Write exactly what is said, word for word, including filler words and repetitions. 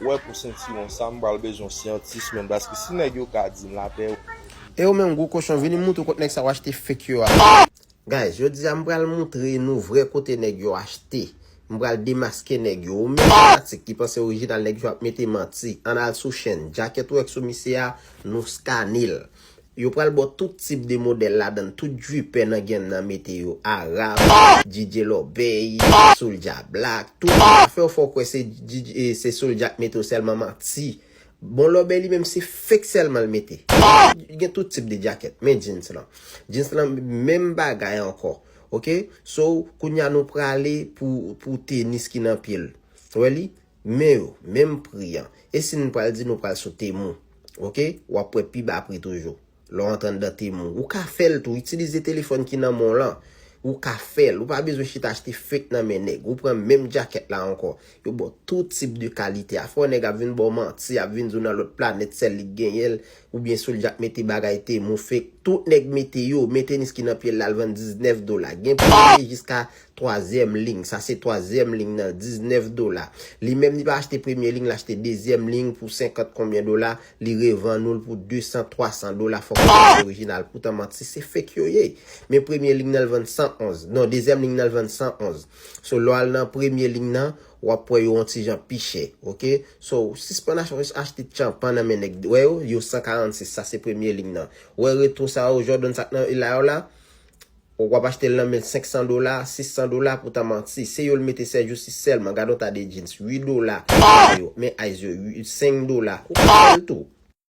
Wè pou sentiwon sa, m pral bezwen yon syantis, menn, paske si nèg yo ka di m lapè. E ou menm, gwo kochon, vini m moutre w kot nèg sa yo achte fake yo a. Guys, jodi a m pral moutre nou vrè kote nèg yo achte. M pral demaske nèg yo. Ou menm fanatik ki panse orijinal, nèg yo ap mete manti. Ann al sou chèn. Djakèt ou wè k sou misye a, nou skane l. Yo pral ba w tout tip de modèl ladan l, tout dripè nan grenn nan mete yo, Arab, D J Lobey, Soulja Black, tout afè yo fè w kwè se D J, se Soulja k mete yo, sèlman manti. Bon, Lobey li menm se fake sèlman l mete. Gen tout tip de djakèt, men jeans lan. Jeans lan menm bagay ankò. Oke? So, kounye a nou prale pou, pou tenis ki nan pye l. Ou wè li? Men yo, menm pri an. E si n pral di nou pral sou Temu, oke? W ap wè pi ba pri toujou. Lè w antre anndan Temu, ou ka fè l tou. Itilize telefòn ki nan men w lan. Ou ka fè l. Ou pa bezwen chita achte fake nan men nèg. Ou pran menm djakèt la ankò. Yo ba w tout tip de kalite. Afè yon nèg ap vin ba w manti, ap vin di w nan lòt planèt, sèl li k genyen l, oubyen Soulja k mete bagay Temu fake. Tout nèg mete yo, men tenis ki nan pye l la, l vann diznèf dola. Gen pri jiska twazyèm liy. Sa se twazyèm liy nan, diznèf dola. Li menm li pa achte premye liy, l achte dezyèm liy pou senkant konbyen dola, li revann ou l pou de san, twa san dola. Fòk ou achte orijinal, poutan manti se fake yo ye. Men premye liy nan l vann san onz. Non, dezyèm liy nan l vann san onz. So, lè w al nan premye liy nan, w ap wè yo yon ti jan pi chè, oke? So, sispann ach-, achte tyanpan nan men nèg. Wè yo, yo san karannsis, sa se premye liy nan. Wè reto sa yo, Jordan sa k nan la yo la, w ap achte l nan men senk san dola, sis san dola, poutan manti. Se yo l mete sèjousi sèlman. Gade yon ta de jeans, uit dola. Yo, men Ice yo, uit, senk dola. Ou ka fè l tou.